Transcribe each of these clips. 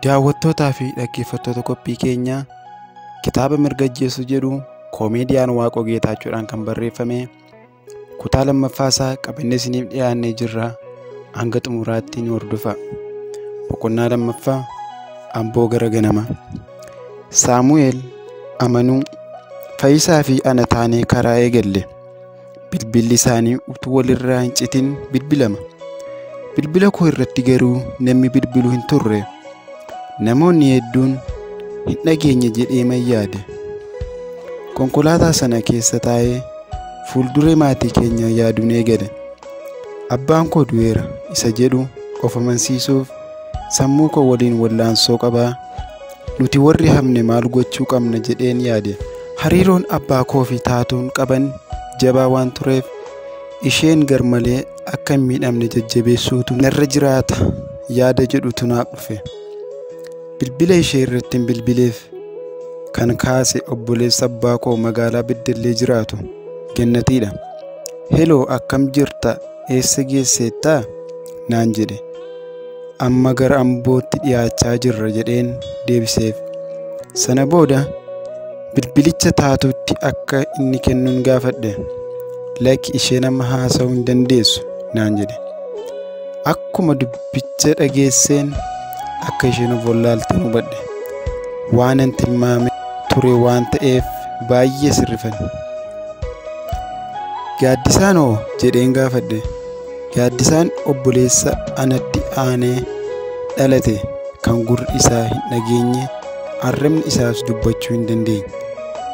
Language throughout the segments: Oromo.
Daawwattootaa fi dhaggeeffattoota qophii keenyaa, kitaaba Mirga Ajjeesuu jedhu koomeediyaan Waaqoo Geetaachoodhaan kan barreeffame kutaa lammaffaa isaa qabannee isiniif dhiyaannee jirra. Hanga xumuraatti nu hordofaa. Boqonnaa lammaffaa, Amboo gara ganamaa. Saamu'eel, Amanuu, Fayyisaa fi ana taanee karaa eegalle. Bilbilli isaanii utuu walirraa hin citin bilbilama. Bilbila koo irratti garuu namni bilbilu hin turre. Namoonni hedduun hin dhageenye jedhee man yaade. Konkolaataa sana keessa taa'ee fuulduree maatii keenyaa yaaduun eegale. Abbaan koo du'eera isa jedhu of amansiisuuf sammuu koo waliin wallaansoo qabaa, nuti warri hafne maal gochuu qabna jedheen yaade. Hariiroon abbaa koo fi taatuun qaban jabaa waan tureef, isheen garmalee akka hin miidhamne jajjabeessuutu narra jiraata yaada jedhutu naaf dhufe. Bilbila ishee irratti hin bilbileef. Kan kaase obboleessa abbaa koo magaalaa Beddellee jiraatu Gannatiidha. "Heloo, akkam jirta? Eessa geesseettaa?" naan jedhe. "Amma gara Ambootti dhiyaachaa jirra," jedheen deebiseef. Sana booda bilbilicha taatuutti akka inni kennuun gaafadhe. "Lakki, isheen amma haasa'uu hin dandeessu," naan jedhe. Akkuma dubbicha dhageesseen akka isheen of wallaalteen hubadhe. Waanan tilmaame ture waan ta'eef baay'ee sirrifanne. "Gaaddisaan hoo?" jedheen gaafadhe. Gaaddisaan obboleessa anatti aanee dhalate kan gurri isaa hin dhageenye, arrabni isaas dubbachuu hin dandeenye,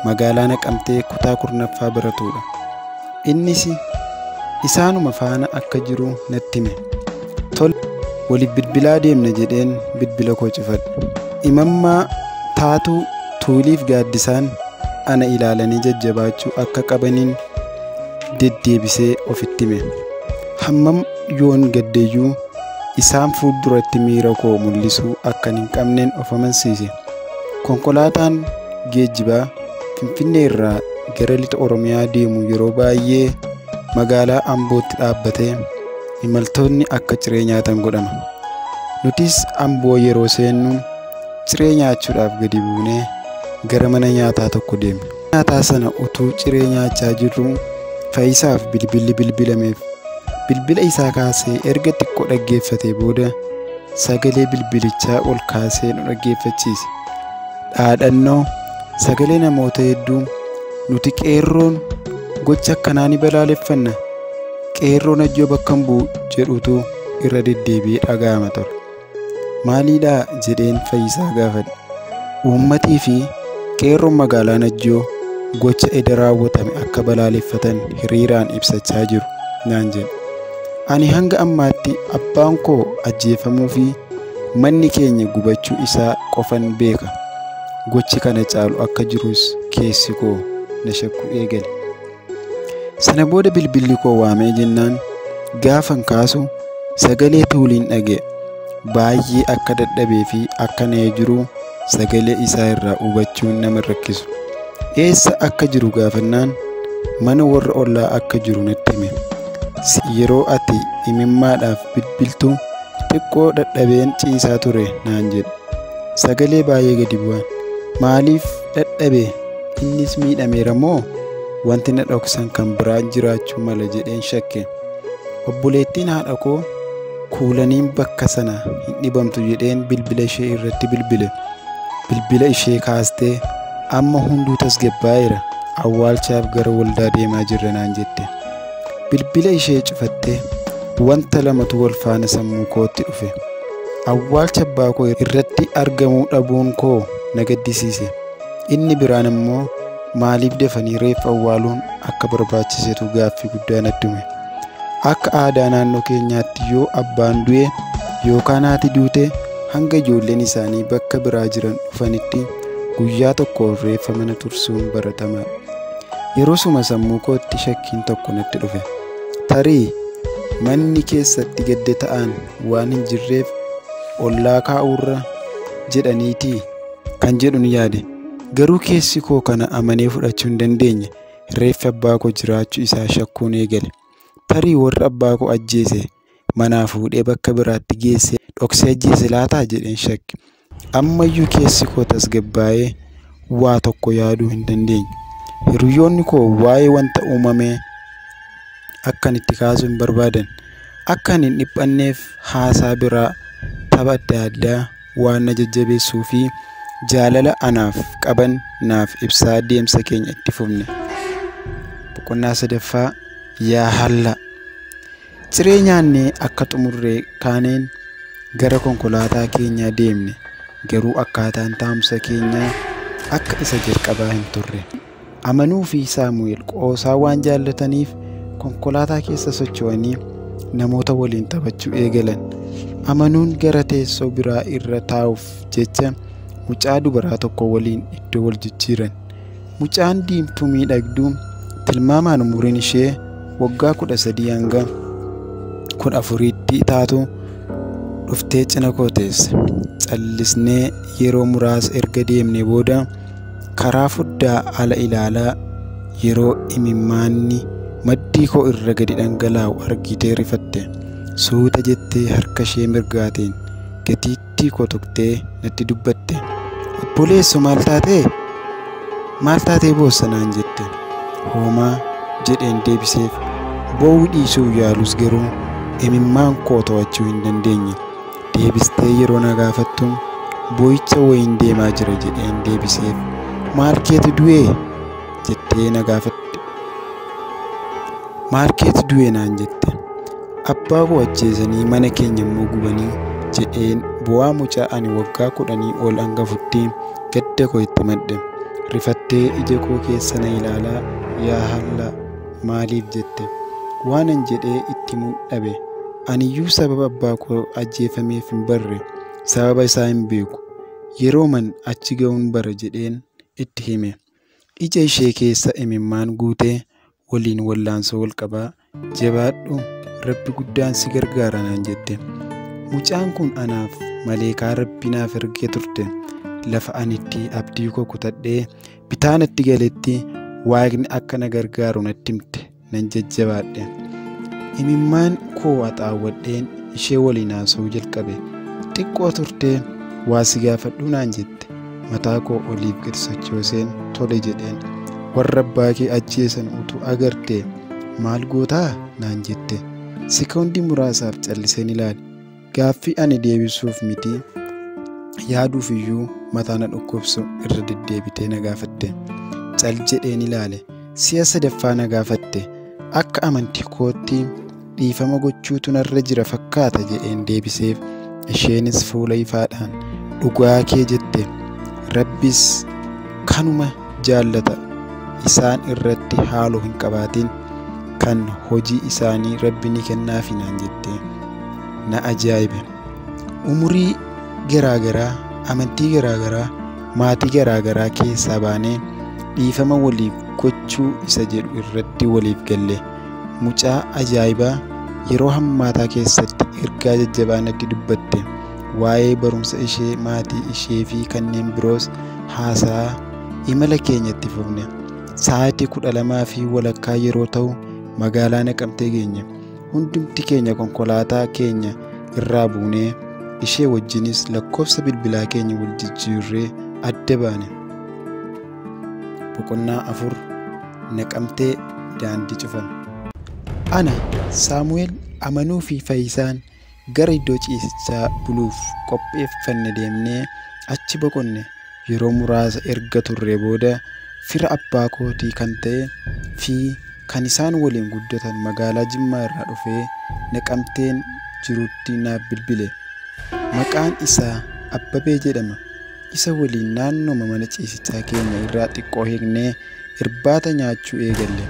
magaalaa Naqamtee kutaa 10ffaa baratudha. Innis isaanuma faana akka jiru natti hime. "Tole, waliif bilbilaa deemna," jedheen bilbila koo cufadhe. Imammaa, Taatuu, Tuuliif Gaaddisaan ana ilaalanii jajjabaachuu akka qabaniin deddeebisee ofitti hime. Hammam yoon gaddeyyuu isaan fuulduratti miira koo mul'isuu akkan hin qabneen of amansiise. Konkolaataan geejjibaa Finfinnee irraa gara lixa Oromiyaa deemu yeroo baay'ee magaalaa Ambootti dhaabbatee imaltoonni akka ciree nyaatan godhama. Nutis Amboo yeroo seennu ciree nyaachuudhaaf gadi buunee gara mana nyaataa tokko deemne. Nyaataa sana utuu ciree nyaachaa jirruu Fayyisaaf bilbilli bilbilameef. Bilbila isaa kaasee erga xiqqoo dhaggeeffatee booda sagalee bilbilichaa ol kaasee nu dhaggeeffachiise. Dhaadhannoo sagalee namoota hedduu, "Nuti qeerroon gocha akkanaa ni balaaleffanna. Qeerroon Najjoo bakka hin bu'u," jedhutu irra deddeebi'ee dhaga'ama ture. "Maaliidhaa?" jedheen Fayyisaa gaafadhe. "Uummatii fi qeerroon magaalaa Najjoo gocha eda raawwatame akka balaaleffatan hiriiraan ibsachaa jiru," naan jedhe. Ani hanga ammaatti abbaan koo ajjeefamuu fi manni keenya gubachuu isaa qofan beeka. Gochi kana caalu akka jirus keessi koo na shakkuu eegale. Sana booda bilbilli koo waamee jennaan gaafan kaasu sagalee Tuuliin dhaga'e. Baay'ee akka dadhabee fi akka na'ee jiru sagalee isaa irraa hubachuun nama rakkisu. Eessa akka jiru gaafannaan mana warra ollaa akka jiru natti hime. "Yeroo ati imimmaadhaaf bilbiltu xiqqoo dadhabeen ciisaa ture," naan jedhe. Sagalee baay'ee gadi bu'aan. Maaliif dadhabe? Innis miidhameera moo wanti na dhoksan kan biraan jiraachuu mala jedheen shakke. Obboleettiin haadha koo Kuulaniin bakka sana hin dhibamtu jedheen bilbila ishee irratti bilbile. Bilbila ishee kaastee, "Amma hunduu tasgabbaa'eera, awwaalchaaf gara waldaa deemaa jirra," naan jette. Bilbila ishee cufattee wanta lamatu wal faana sammuu kootti dhufe. Awwaalcha abbaa koo irratti argamuu dhabuun koo na gaddisiise. Inni biraan immoo maaliif dafanii reeffa awwaaluun akka barbaachisetu gaaffii guddaa natti uume. Akka aadaa naannoo keenyaatti yoo abbaan du'e yookaan haati duute, hanga ijoolleen isaanii bakka biraa jiran dhufanitti guyyaa tokko reeffa mana tursuun baratamaadha. Yeroo sammuu kootti shakkiin tokko natti dhufe. Tarii manni keessatti gadda ta'an waan hin jirreef ollaa kaa'uurra jedhaniitii kan jedhu ni yaade. Garuu keessi koo kana amanee fudhachuu hin dandeenye. Reeffi abbaa koo jiraachuu isaa shakkuun eegale. Tarii warra abbaa koo ajjeese manaa fuudhee bakka biraatti geessee dhoksee ajjeese laataa jedheen shakke. Ammayyuu keessi koo tasgabbaa'ee waa tokko yaaduu hin dandeenye. Hiriyoonni koo waa'ee wanta uumamee akkan itti kaasuu hin barbaadan. Akka ani hin dhiphanneef haasaa biraa, tapha adda addaa waan na jajjabeessuu fi jaalala anaaf qaban naaf ibsaa deemsa keenya itti fufne. Boqonnaa sadaffaa Yaa Hallaa. Ciree nyaannee akka xumurree kaaneen gara konkolaataa keenyaa deemne. Garuu akkaataan taa'umsa keenyaa akka isa jalqabaa hin turre. Amanuu fi Saamu'eel qoosaa waan jaallataniif konkolaataa keessa socho'anii namoota waliin taphachuu eegalan. Amanuun gara teessoo biraa irra taa'uuf jecha mucaa dubaraa tokko waliin iddoo wal jijjiiran. Mucaan diimtuu miidhagduu tilmaamaan umuriin ishee waggaa 13 hanga 14tti taatu dhuftee cina koo teesse. Callisnee yeroo muraasa erga deemnee booda karaa foddaa ala ilaalaa yeroo imimmaanni maddii koo irra gadi dhangalaa'u argitee rifatte. Suuta jettee harka ishee mirgaatiin gatiittii koo tuqxee natti dubbatte. Obboleessoo maal taatee? Maal taatee boossa naan jette. Hoomaa jedheen deebiseef. Boo'uu dhiisuu yaalus garuu imimmaan koo to'achuu hin dandeenye. Deebistee yeroo na gaafattu boo'icha wayiin deemaa jira jedheen deebiseef. Maal keetu du'ee? Jettee na gaafatte. Maal keetu du'ee naan jette. Abbaa koo ajjeesanii mana keenya immoo gubanii jedheen bu'aa mucaa ani waggaa 10 ol hangafutti gadda koo itti madde. Rifattee ija koo keessa na ilaalaa yaa Hallaa maaliif jette. Waanan jedhee itti himuun dhabe. Aniyyuu sababa abbaa koo ajjeefameef hin barre, sababa isaa hin beeku. Yerooman achi ga'uun bara jedheen itti hime. Ija ishee keessa imimmaan guutee waliin wallaansoo wal qabaa jabaadhu Rabbi guddaan si gargaara naan jette. Mucaan kun anaaf maleekaa Rabbi naaf ergee turte. Lafa ani itti abdii koo kutadhee bitaa natti galetti Waaqni akka na gargaaru natti himte nan jajjabaadhe. Imimmaan koo haxaawwadheen ishee waliin haasa'uu jalqabe. Xiqqoo turtee waa si gaafadhuu naan jette. Mataa koo oliif gadi sochooseen tole jedheen. Warra abbaa kee ajjeesan utuu agartee maal gootaa naan jette. Sekoondii muraasaaf calliseen ilaale. Gaaffii ani deebisuuf miti yaaduuf iyyuu mataa na dhukkubsu irra deddeebitee na gaafatte. Cal jedheen ilaale. Si'a sadaffaa na gaafatte. Akka amantii kootti dhiifama gochuutu narra jira fakkaata jedheen deebiseef. Isheenis fuula ifaadhaan dhugaa kee jette. Rabbis kanuma jaallata. Isaan irratti haaloo hin qabaatin. Kan hojii isaanii Rabbi ni kennaafi naan jette. Na ajaa'ibe. Umurii garaagaraa, amantii garaagaraa, maatii garaagaraa keessaa baanee dhiifama waliif gochuu isa jedhu irratti waliif galle. Mucaa ajaa'ibaa yeroo hammaataa keessatti ergaa jajjabaa natti dubbatte. Waa'ee barumsa ishee, maatii ishee fi kanneen biroos haasaa imala keenya itti fufne. Sa'aatii 12:30 yeroo ta'u magaalaa Naqamtee geenye. Hundumti keenya konkolaataa keenya irraa buunee ishee wajjinis lakkoofsa bilbilaa keenya wal jijjiirree adda baane. Boqonnaa 4 Naqamtee daandii cufame. Ana, Saamu'eel, Amanuu fi Fayyisaan gara iddoo ciisichaa buluuf qopheeffanne deemnee achi boqonne. Yeroo muraasa erga turre booda fira abbaa kootii kan ta'e fi kan isaan waliin guddatan magaalaa Jimmaa irraa dhufee Naqamteen jirutti naaf bilbile. Maqaan isaa Abbabee jedhama. Isa waliin naannooma mana ciisichaa keenya irraa xiqqoo hiiknee irbaata nyaachuu eegalle.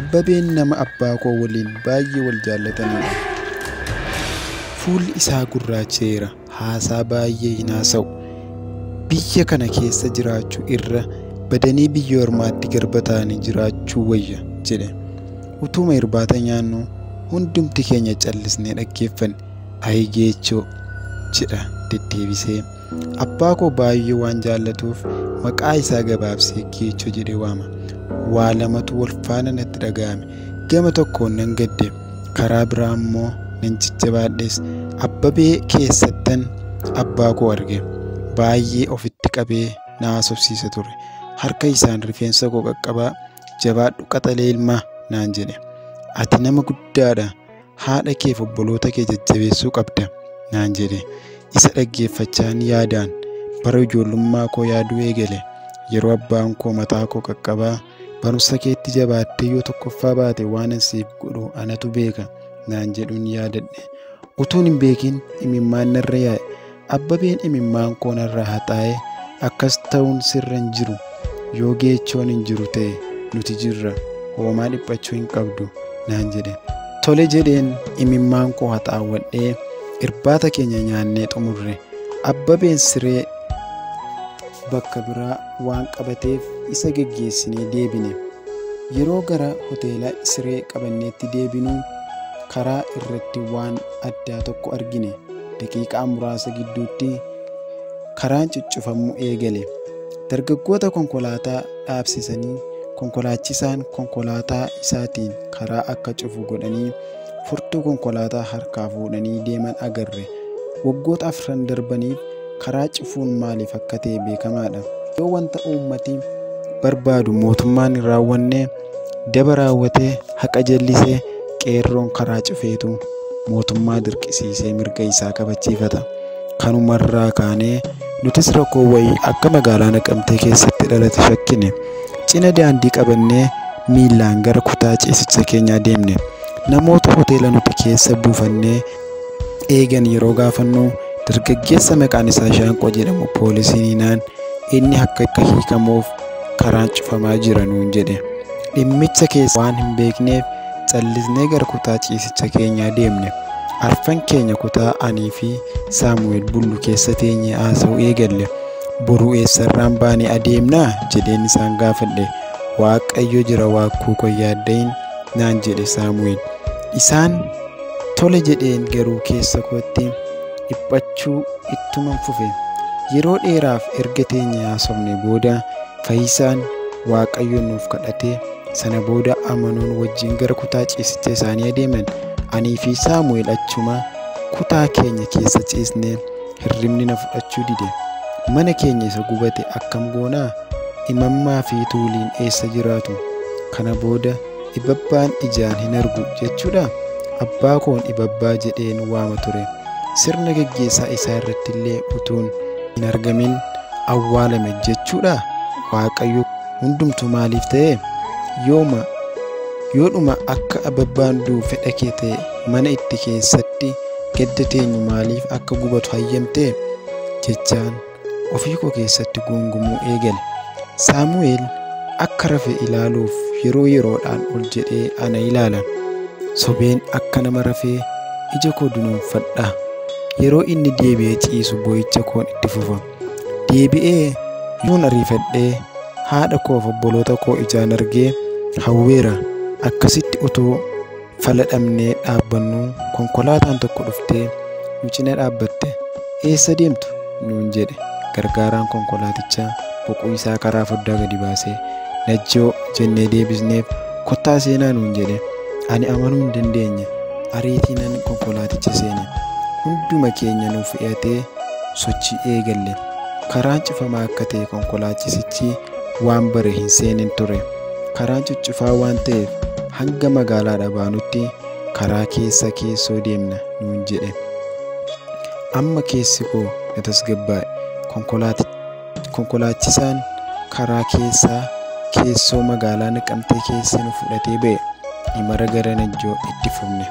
Abbabeen nama abbaa koo waliin baay'ee wal jaallatanidha. Fuulli isaa gurraacha'eera. Haasaa baay'ee hin haasa'u. Biyya kana keessa jiraachuu irra badanii biyya ormaatti garba ta'anii jiraachuu wayya jedhe. Utuma irbaata nyaannu hundumti keenya callisnee dhaggeeffanne. Ayi Geechoo jedha deddeebisee. Abbaa koo baay'ee waan jaallatuuf maqaa isaa gabaabsee Geechoo jedhee waama. Waa lamatu wal faana natti dhaga'ame. Gama tokkoon nan gadde, karaa biraa immoo nan jajjabaadhes. Abbabee keessattan abbaa koo arge. Baay'ee ofitti qabee na haasofsiisa ture. Harka isaan rifeensa koo qaqqabaa, jabaadhu qaxalee ilmaa naan jedhe. Ati nama guddaadha. Haadha keef obboloota kee jajjabeessuu qabda naan jedhe. Isa dhaggeeffachaan yaadaan bara ijoollummaa koo yaaduu eegale. Yeroo abbaan koo mataa koo qaqqabaa, barumsa keetti jabaattee yoo tokkoffaa baate waan ani siif godhu anatu beeka naan jedhuun yaadadhe. Utuun hin beekin imimmaan narra yaa'e. Abbabeen imimmaan koo narraa haxaa'ee, akkas ta'uun sirra hin jiru. Yoo geechoon hin jiru ta'e nuti jirra. Hoomaa dhiphachuu hin qabdu naan jedhe. Tole jedheen imimmaan koo haxaawwadhee irbaata keenya nyaannee xumurre. Abbabeen siree bakka biraa waan qabateef isa geggeessinee deebine. Yeroo gara hoteela siree qabanneetti deebinu karaa irratti waan addaa tokko argine. Daqiiqaa muraasa gidduutti karaan cuccufamuu eegale. Dargaggoota konkolaataa dhaabsisanii konkolaachisaan konkolaataa isaatiin karaa akka cufu godhanii furtuu konkolaataa harkaa fuudhanii deeman agarre. Waggoota 4 darbaniif karaa cufuun maaliif akka ta'e beekamaadha. Yoo wanta uummati barbaadu mootummaan hin raawwanne, daba raawwatee haqa jallisee qeerroon karaa cufeetu mootummaa dirqisiisee mirga isaa kabachiifata. Kanumarraa kaanee nutis rakkoo wayii akka magaalaa Naqamtee keessatti dhalate shakkine. Cina daandii qabannee miillaan gara kutaa ciisicha keenyaa deemne. Namoota hoteela nuti keessa buufannee eegan yeroo gaafannu dargaggeessa maqaan isaa Shaanqoo jedhamu poolisiin hinaan inni akka hiikamuuf karaan cufamaa jira nuun jedhe. Dhimmicha keessa waan hin beekneef callisnee gara kutaa ciisicha keenyaa deemne. Arfan keenya kutaa anii fi Saamu'eel Bullu keessa teenyee haasa'uu eegalle. Boruu eessarraan baanee adeemnaa jedheen isaan gaafadhe. Waaqayyo jira waakkuu koo yaaddayin naan jedhe Saamu'eel. Isaan tole jedheen garuu keessa kootti dhiphachuu ittuman fufe. Yeroo dheeraaf erga teenyee haasofne booda Fayyisaan Waaqayyo nuuf kadhatee sana booda amanuun wajjin gara kutaa ciisicha isaanii adeeman. Anii fi Saamu'eel achuma kutaa keenya keessa ciisnee hirribni na fudhachuu dide. Mana keenya isa gubate akkam goonaa? Imammaa fi Tuuliin eessa jiraatu? Kana booda ibabbaan ijaan hin argu jechuudha. Abbaa koon ibabbaa jedheen waama ture. Sirna geggeessaa isaa irratti illee utuun hin argamin awwaalame jechuudha. Waaqayyo hundumtuu maaliif ta'e? Yoodhuma akka ababbaan du'u fedha kee ta'e mana itti keessatti gadda teenyu maaliif akka gubatu hayyamte? Jechaan ofii koo keessatti guungumuu eegale. Saamu'eel akka rafe ilaaluuf yeroo yeroodhaan ol jedhee ana ilaala. Sobeen akka nama rafee ija koo dunuunfadha. Yeroo inni deebi'ee ciisu boo'icha koon itti fufa. Deebi'ee yoon ariifadhee haadha koof obboloota koo ijaan argee hawweera. Akkasitti utuu fala dhabnee dhaabbannu konkolaataan tokko dhuftee nu cina dhaabbatte. Eessa deemtu? Nuun jedhe. Gargaaraan konkolaatichaa boquu isaa karaa foddaa gadi baasee Najjoo jennee deebisneef kottaa seenaa nuun jedhe. Ani amanuu hin dandeenye. Ariitiinan konkolaaticha seene. Hunduma keenya nu fe'atee sochii eegalle. Karaan cufamaa akka ta'e konkolaachisichi waan bare hin seenin ture. Karaan cuccufaa waan ta'eef hanga magaalaadha baanutti karaa keessa keessoo deemna nuun jedhe. Amma keessi koo na tasgabbaa'e. Konkolaachisaan karaa keessaa keessoo magaalaa Naqamtee keessa nu fudhatee ba'e. Imala gara Najjoo itti fufne.